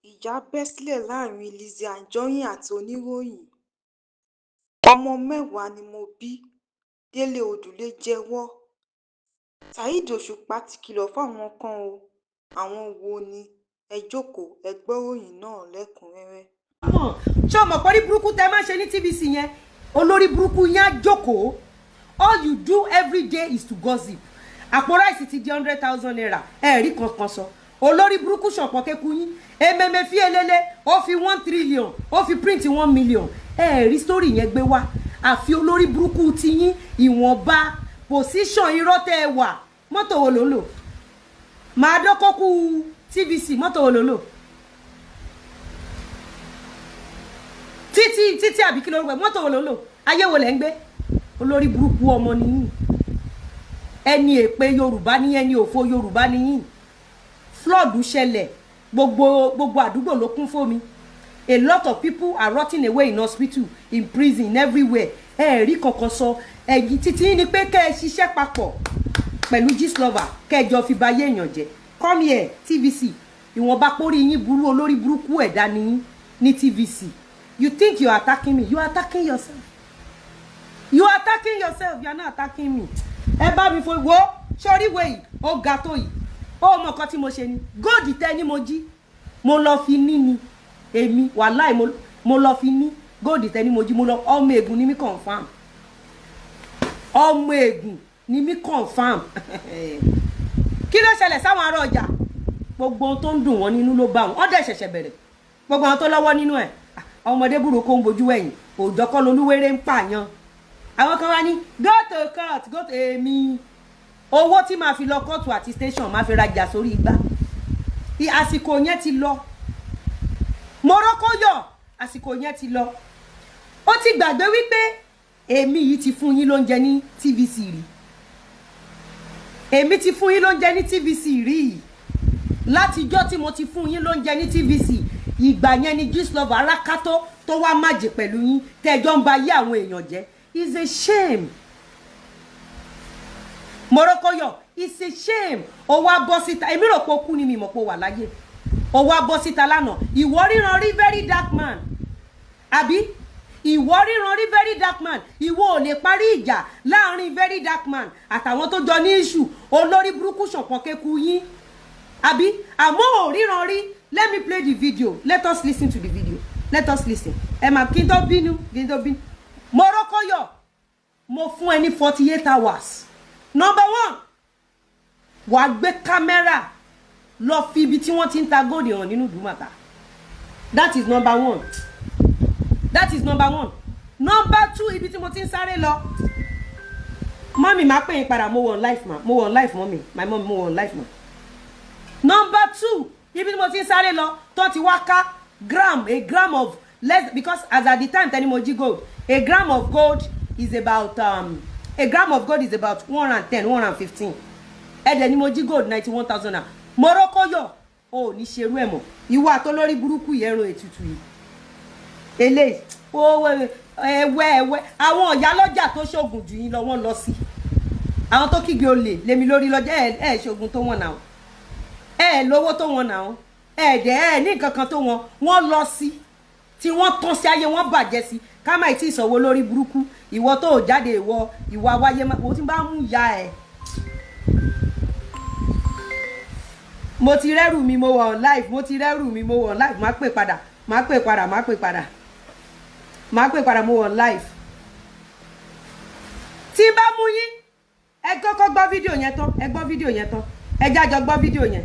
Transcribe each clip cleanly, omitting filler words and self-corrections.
Ìjà bẹ́ sílẹ̀ láàrin Lizzy Anjorin àti oníròyìn, ọmọ mẹ́wàá ni mo bí, Délé Odùlé jẹ́wọ́. Saheed Òṣùpá ti kìlọ̀ fáwọn kan o, àwọn wo ni? Ẹ jókòó ẹ gbọ́ròyìn náà lẹ́kùn-ún-rẹ́rẹ́. Ṣé o mọ̀ pé orí burúkú tẹ máa ń ṣe ní TVC yẹn, olórí burúkú yẹn á jókòó. All you do every day is to gossip. Àpò ráìsì ti di ₦100,000, ẹ̀ẹ́rí kankan sọ. Olórí burúkú ṣọ̀pọ̀ kéku yín ememe fi elele, ó fi 1 trillion, ó fi print 1 million. Ẹ̀ẹ́rí story yẹn gbé wá, àfi olórí burúkú ti yín. Ìwọ̀nba position irọ́ tẹ́ ẹ wà. Mọ́tò wo ló ń lò? Màá dọ́kọ́kú TVC. Mọ́tò wo ló ń lò? Títí títí àbí kí ló ń pẹ? Mọ́tò wo ló ń lò? Ayé wo lẹ́ ń gbé? Olórí burúkú ọmọ nìyí. Ẹni èpè Yorùbá ní, ẹni òfo Yorùbá nìyí. Flood ṣẹlẹ̀, gbogbo gbogbo àdúgbò ló kún fómi. A lot of people are rotting away in hospital, in prison, everywhere. Ẹ rí kankan sọ. Ẹ̀yìn títí ní pé kẹ́ ẹ ṣiṣẹ́ papọ̀ pẹ̀lú Gistlover, kẹ́ ẹ jọ fi ba ayé èèyàn jẹ́. Come here, TVC. Ìwọ̀nba pórí yín burú, olórí burúkú ẹ̀dá ni yín ní TVC. You think you are attacking me. You are attacking yourself. You are attacking yourself. You are not attacking me. Ẹ bá mi fo wo sórí ìwé yìí, ó ga tó yìí. Ó mọ nǹkan tí mo ṣe ni. Gold tẹ ní mo jí, mo lọ fi ní ni. Èmi wàláì, mo lọ fi ní gold tẹ ní mo jí, mo lọ. Ọmọ ègùn ni mí, confam. Ọmọ ègùn ni mí, confam. Kí ló ṣẹlẹ̀ sáwọn ará ọjà? Gbogbo ohun tó ń dùn wọ́n nínú ló bá wọn. Wọ́n dẹ̀ ṣẹ̀ṣẹ̀ bẹ̀rẹ̀. Gbogbo àwọn tó lọ́wọ́ nínú ẹ̀, ọmọdé burúkú ń bojú ẹ̀yìn, òòjọ́ kọ́ lolúwéré ń pààyàn. Àwọn kan wá ní go to court, go to. Èmi, owó tí màá fi lọ kóòtù àti station, máa fi rajà sórí igbá. Àsìkò yẹn ti lọ. Mọ̀rọ́kọ́yọ̀, àsìkò yẹn ti lọ. Ó ti gbàgbé wípé èmi yìí ti fún yín lóúnjẹ ní TVC rí. Èmi ti fún yín lóúnjẹ ní TVC rí. Látijọ́ tí mo ti fún yín lóúnjẹ ní TVC, ìgbà yẹn ni Gistlover arákátó tó wá májè pẹ̀lú yín, tẹ́jọ́ ń ba yé àwọn èèyàn jẹ́. It's a shame, Mọ̀rọ́kọ́yọ̀. It's a shame. Ó wá bọ́ síta. Èmi rò pé ó kú ni, mi mọ̀ pé ó wà láyé. Ó wá bọ́ síta lánàá. Ìwọ ríran rí very dark man, àbí? Ìwọ ríran rí very dark man. Ìwọ ò lè parí ìjà láàrin very dark man àtàwọn tó jọ ní issue. Olórí burúkú ṣọ̀pọ̀ kéku yín, àbí? Àmọ́ ò ríran rí. Let me play the video. Let us listen to the video. Let us listen. Ẹ mà kí n tó bínú, kí n tó bínú. Mọ̀rọ́kọ́yọ̀, mo fún ẹ ní 48 hours. Number one, wàá gbé kámẹ́rà lọ fi ibi tí wọ́n ti ń ta gold hàn nínú Ìdúmọ̀tà. That is number one. That is number one. Number two, ibi tí mo ti ń sáré lọ. Mummy, máa pè yín padà. Mo wọ̀ on live ma, mo wọ̀ on live. Mummy, my mom, mo wọ̀ on live ma. Number two, ibi tí mo ti ń sáré lọ, tó ti wá ká gram, a gram of less, because as at the time tẹni mo jí gold, a gram of gold is about a gram of gold is about 110, 115. Ẹ̀dẹ̀ ni mo jí gold 91,000 naira. Mọ̀rọ́kọ́yọ̀, o ò ní ṣerú ẹ̀ mọ́. Ìwọ àtọlórí burúkú yìí, ẹran ètùtù yìí, eléyìí ó ẹwẹ́ ẹwẹ́. Àwọn ọ̀yá lọ́jà tó ṣoògùn jù yín lọ, wọ́n lọ sí àwọn tó kígbe olè lèmi lórí lọ́jà. Ẹ̀ ẹ̀ ṣoògùn tó wọ̀n náà, ẹ̀ lówó tó wọ̀n náà, ẹ̀ dẹ̀ ẹ̀ ní nǹkan kan tó wọ̀n. Wọ́n lọ sí tí wọ́n tán sí ayé wọ́n bàjẹ́ sí. Ká má tí ì sọ̀wọ́ lórí burúkú. Ìwọ tó jáde, ìwọ ìwà wáyé má wo tí bá mú ya ẹ̀. Mo ti rẹ́rù mi, mo wọ̀ on live. Mo ti rẹ́rù mi, mo wọ̀ on live. Má pè padà, má pè padà, má pè padà, má pè padà. Mo wọ̀ on live. Tí bá mú yín, ẹ kọ́kọ́ gbọ́ fídíò yẹn tán. Ẹ gbọ́ fídíò yẹn tán. Ẹ jájọ gbọ́ fídíò yẹn.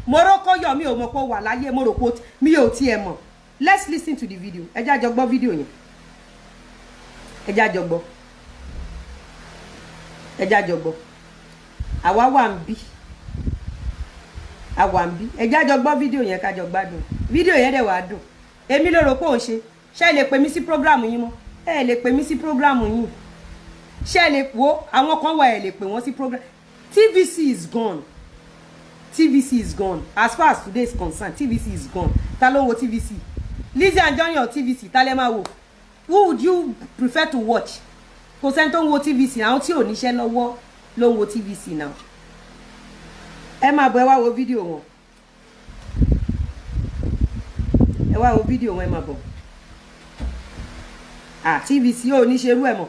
Mọ̀rọ́kọ́yọ̀, mi ò mọ̀ pé ó wà láyé. Mo rò pé mi ò tiẹ̀ mọ̀. Let's listen to the video. Ẹ jájọ gbọ́ fídíò yẹn. Ẹ jájọ gbọ́, ẹ jájọ gbọ́. Àwa wà ń bí, àwa ń bí. Ẹ jájọ gbọ́ fídíò yẹn, kájọ gbádùn fídíò yẹn. Dẹ̀ wàá dùn. Èmi ló rò pé òun ṣe. Ṣé ẹ lè pè mí sí program yín mọ́? Ẹ lè pè mí sí program yín. Ṣé ẹ lè wo àwọn kan wà? Ẹ lè pè wọ́n sí program. TVC is gone. TVC is gone. As far as today is concerned, TVC is gone. Ta ló ń wo TVC? Lizzy Anjorin or TVC, ta lẹ máa wò? Who would you prefer to watch? Kò sẹ́ni tó ń wo TVC. Àwọn tí ò níṣẹ́ lọ́wọ́ ló ń wo TVC now. Ẹ máa bọ̀, ẹ wá wo fídíò wọn. Ẹ wá wo fídíò wọn, ẹ máa bọ̀. Ah, TVC ò ní ṣerú ẹ̀ mọ́.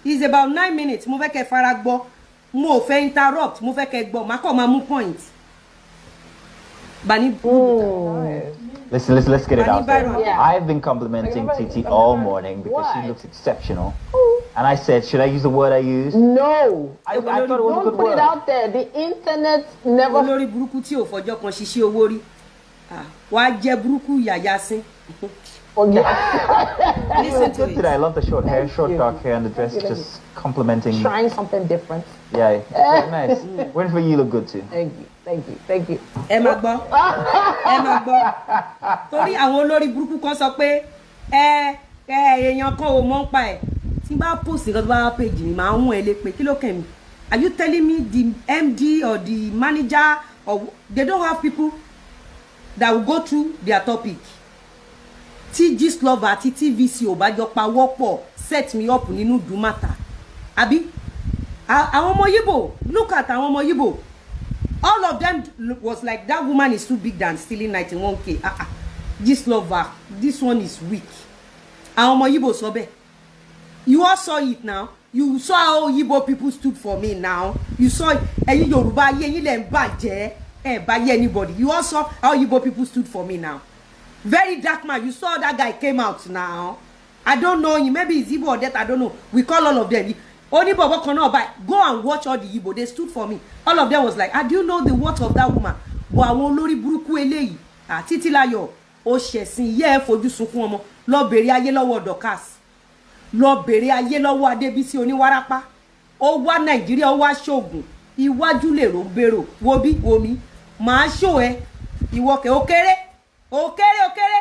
It's about 9 minutes. Mo fẹ́ kẹ́ fara gbọ́, mo ò fẹ́ interrupt, mo fẹ́ kẹ́ gbọ́, màá kàn máa mú point. Bani. Listen, let's get it Bani out there. Byron. Yeah. I've been complimenting Like, Titi I've all never- morning because she Why? looks exceptional. And I said, should I use the word I used? No. I thought it was a Don't good put word. it out there. The internet never Olórí burúkú tí ò fọjọ́ kan ṣiṣẹ́ owó rí. Ah, wàá jẹ burúkú yàyà sí. forgets. Listen to Good it. today. I love the short hair, short you. dark hair, and the dress Thank you, thank just complimenting. Trying something different. Yeah, it's very nice. Winfrey, you look good too. Thank you. Thank you. Thank you. Ẹ máa gbọ́, ẹ máa gbọ́, torí àwọn olórí burúkú kan sọ pé ẹ èèyàn kan ò mọ̀ ń pa ẹ̀. Tí n bá post nǹkan tó bá wá page mi, màá hún ẹ lé pé kí ló kàn mí? Are you telling me the MD or the manager or they don't have people that will go through their topic? Tí Gistlover àti TVC ò bá jọ pawọ́pọ̀ set me up nínú dùmàtà, àbí àwọn ọmọ Yíbò, look at àwọn ọmọ Yíbò, all of them was like, "That woman is too big than stealing 91K. Ah ah, Gistlover, this one is weak." Àwọn ọmọ Yíbò sọ bẹ́ẹ̀. You all saw it now. You saw how Yibo people stood for me now. You saw it. Ẹ̀yin Yorùbá, ayé yín lẹ ń bàjẹ́, ẹ bá yé anybody. You all saw how Yibo people stood for me now. Very Dark Man, you saw that guy came out now. I don't know him. Maybe he's Igbo or that, I don't know. We call all of them oni bobo kan náà báyìí. Go and watch all the Igbo, they stood for me. All of them was like, "Ah, do you know the worth of that woman?" But àwọn olórí burúkú eléyìí, Títílayọ̀, ó ṣẹ̀sìn yẹ́ ẹ fojú sunkún ọmọ. Lọ bèrè ayé lọ́wọ́ Dorcas, lọ bèrè ayé lọ́wọ́ Adébísí oníwárápá. Ó wá Nàìjíríà, ó wá ṣoògùn iwájú lèrò ń bèrò. Wo bí wo mi màá ṣó ẹ. Ìwọ kẹ, ó kéré, ó kéré, ó kéré,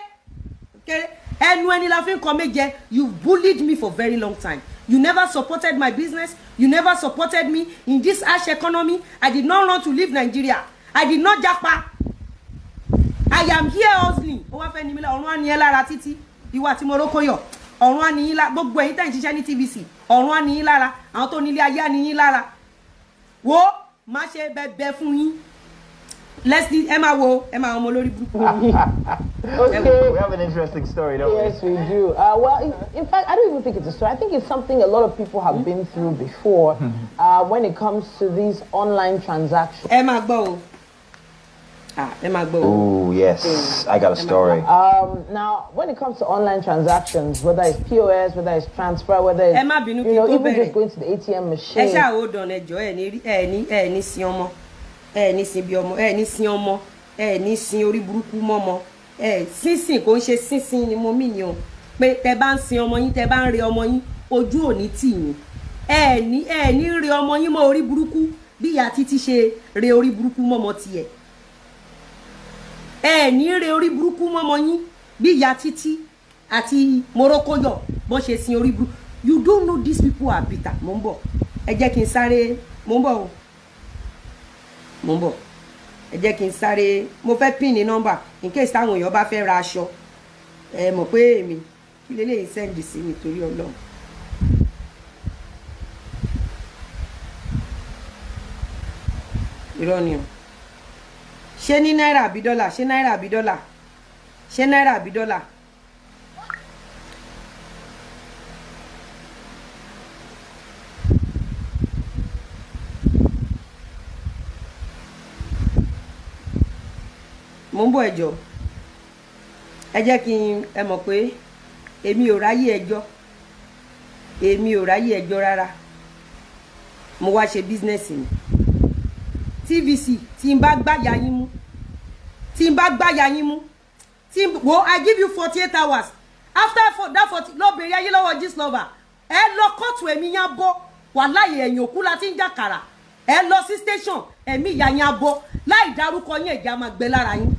ó kéré. Ẹnu ẹni la fi ń kọ méje. You bullied me for very long time. You never supported my business. You never supported me in this harsh economy. I did not run to leave Nigeria. I did not japa. I am here hustling. Ó wá fẹ́ ní mi lọ. Ọ̀run á ní ẹ lára títí ìwà tí mo rókó yọ. Ọ̀run á ní yín lára. Gbogbo ẹ̀yin tẹ̀ ń ṣiṣẹ́ ní TVC, ọ̀run á ní yín lára. Àwọn tó nílé ayé á ní yín lára. Wo má ṣe bẹbẹ fún yín. Leslie, ẹ máa wo, ẹ máa ọmọ olórí burúkú. Okay. We have an interesting story, don't Yes, we do. Well, in fact, I don't even think it's a story. I think it's something a lot of people have been through before when it comes to these online transactions. Ẹ máa gbọ́ o. Ah, ẹ máa gbọ́ we? o. Ooh, yes. I got a story. Now, when it comes to online transactions, whether it's POS, whether it's transfer, whether it's Ẹ má bínú you kí know n tó even bẹ̀rẹ̀. just going to the ATM Ẹ machine. ṣáà ó dàn ẹjọ́. Ẹ ní ẹ ní ẹ ní sin ọmọ, ẹ ní sin bí ọmọ, ẹ ní sin ọmọ, ẹ ní sin orí burúkú mọ́mọ. Ẹ sínsìn kò ń ṣe sínsìn ni mo mí ni o, pé tẹ bá ń sin ọmọ yín, tẹ bá ń re ọmọ yín, ojú ò ní tì yín. Ẹ ní re ọmọ yín mọ́ orí burúkú bí ìyá Títí ṣe re orí burúkú mọ́mọ tiẹ̀. Ẹ ní re orí burúkú mọ́mọ yín bí ìyá Títí àti Morokoyọ bọ́n ṣe sin orí burúkú. You don't know, these people are bitter. Mo ń bọ̀, ẹ jẹ́ kí n sáré. Mo ń bọ̀ o, mo ń bọ̀. Ẹ jẹ́ kí n sáré, mo fẹ́ pin ní nọ́mbà in case táwọn èèyàn bá fẹ́ ra aṣọ. Ẹ mọ̀ pé èmi kí leléyìí send sí mi torí Ọlọ́run. Irọ́ ni o. Ṣé ní náírà àbí dọ́là? Ṣé náírà àbí dọ́là? Ṣé náírà àbí dọ́là? Mo ń bọ̀, ẹjọ́. Ẹ jẹ́ kí n ẹ mọ̀ pé èmi ò ráyè ẹjọ́, èmi ò ráyè ẹjọ́ rárá. Mo wá ṣe business mi. TVC, tí n bá gbáya yín mú, tí n bá gbáya yín mú, tí n wo, I give you 48 hours. After for, that 40, lọ bèrè ayé lọ́wọ́ Gistlover. Ẹ lọ kóòtù, ẹ̀mí yẹn á bọ́. Wàláhì, ẹ̀yìn òkú la ti ń jàkàrà. Ẹ lọ sí station, ẹ̀mí ìyá yẹn á bọ́. Láì dárúkọ yín, ẹ̀jẹ̀ á máa gbẹ lára yín,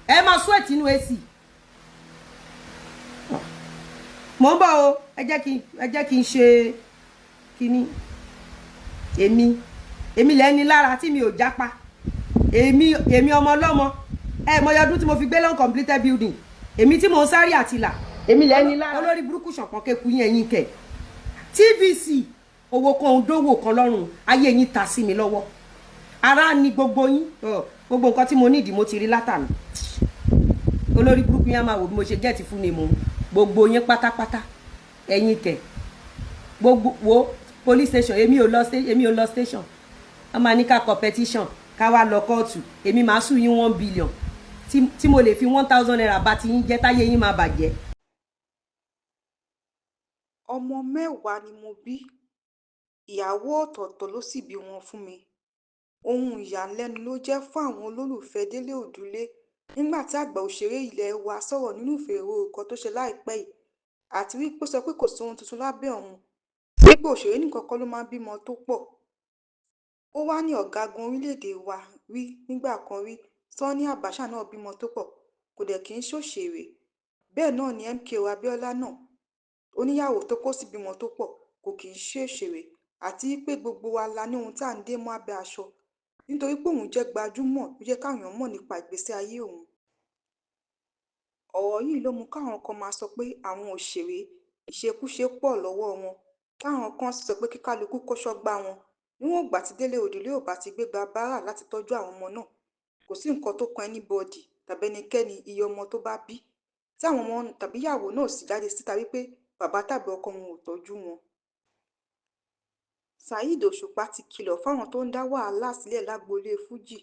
ẹ máa sweat inú AC. Mo ń bọ̀ o. Ẹ jẹ́ kí n ṣe kíní. Èmi lẹ́ni lára tí mi ò jápa. Èmi ọmọ ọlọ́mọ, ẹ mọ ọdún tí mo fi gbé long completed building, èmi tí mo ń sáré àtìlà, èmi lẹ́ni lára. Olórí burúkú ṣọ̀pọ̀n kéku yín, ẹ̀yin kẹ̀. TVC, owó kan ń dówó kan lọ́rùn ayé yín ta sí mi lọ́wọ́. Ara ni gbogbo yín. Ọ, gbogbo nǹkan tí mo nídìí mo ti rí látàná. Olórí burúkú yẹn á máa wò bí mo ṣe get fún ni mò ń gbogbo yín pátápátá. Ẹ̀yin kẹ̀, gbogbo wo police station, èmi ò lọ station. Wọ́n máa ní ká competition, ká wá lọ kóòtù. Èmi máa sùn yín 1 billion tí mo lè fi ₦1,000 bá ti yín jẹ́, táyé yín máa bàjẹ́. Ọmọ 10 ni mo bí, ìyàwó ọ̀tọ̀ọ̀tọ̀ ló sì bí wọn fún mi. Ohun ìyàlẹ́nu ló jẹ́ fún àwọn olólùfẹ́ Délé Odùlé nígbà tí àgbà òṣèré ilé wa sọ̀rọ̀ nínú ìfọ̀rọ̀wérọ̀ kan tó ṣe láìpẹ́ yìí, àti wípé ó sọ pé kò sóhun tuntun lábẹ́ ọ̀run, wípé òṣèré nìkan kọ́ ló máa ń bímọ tó pọ̀. Ó wàá ní ọ̀gágun orílẹ̀-èdè wa rí nígbà kan rí, Sani Abacha náà bímọ tó pọ̀, kò dẹ̀ kí ń ṣọ̀ṣèré. Bẹ́ẹ̀ náà ni MKO Abiola náà, ó níyàwó tó kó sì bímọ tó pọ̀, kò kì í ṣòṣèré, àti pé gbogbo wa la ní ohun tá à ń dé mọ́ abẹ́ aṣọ. Nítorí pé òun jẹ́ gbajúmọ̀ ló jẹ́ káwọn èèyàn mọ̀ nípa ìgbésí ayé òun. Ọ̀rọ̀ yìí ló mú káwọn kan máa sọ pé àwọn òṣèré ìṣekúṣe pọ̀ lọ́wọ́ wọn, káwọn kan sì sọ pé kí kálukú kó sọ́gbà wọn. Níwọ̀n ìgbà tí Délé Odùlé ò bá ti gbégbá báárà láti tọ́jú àwọn ọmọ náà, kò sí nǹkan tó kan anybody tàbí ẹnikẹ́ni iye ọmọ tó bá bí, tí àwọn ọmọ tàbí ìyàwó náà sì jáde síta wípé bàbá tàbí ọkọ wọn ò tọ́jú wọn. Saheed Òṣùpá ti kìlọ̀ fáwọn tó ń dá wàhálà sílẹ̀ lágboolé Fuji.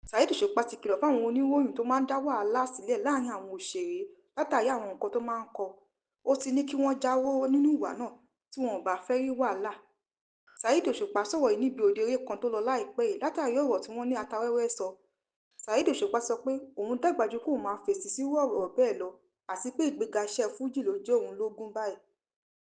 Saheed Òṣùpá ti kìlọ̀ fáwọn oníròyìn tó máa ń dá wàhálà sílẹ̀ láàrin àwọn òṣèré látàrí àwọn nǹkan tó máa ń kọ. Ó ti ní kí wọ́n jáwọ́ nínú ìwà náà tí wọn ò bá fẹ́ rí wàhálà. Saheed Òṣùpá sọ̀rọ̀ yìí níbi òde eré kan tó lọ láìpẹ́ yìí látàrí ọ̀rọ̀ tí wọ́n ní Atawẹ́wẹ́ sọ. Saheed Òṣùpá sọ pé òun dàgbà ju kóun máa fèsì sírú ọ̀rọ̀ bẹ́ẹ̀ lọ, àti pé ìgbéga iṣẹ́ Fuji ló jẹ òun lógún báyìí.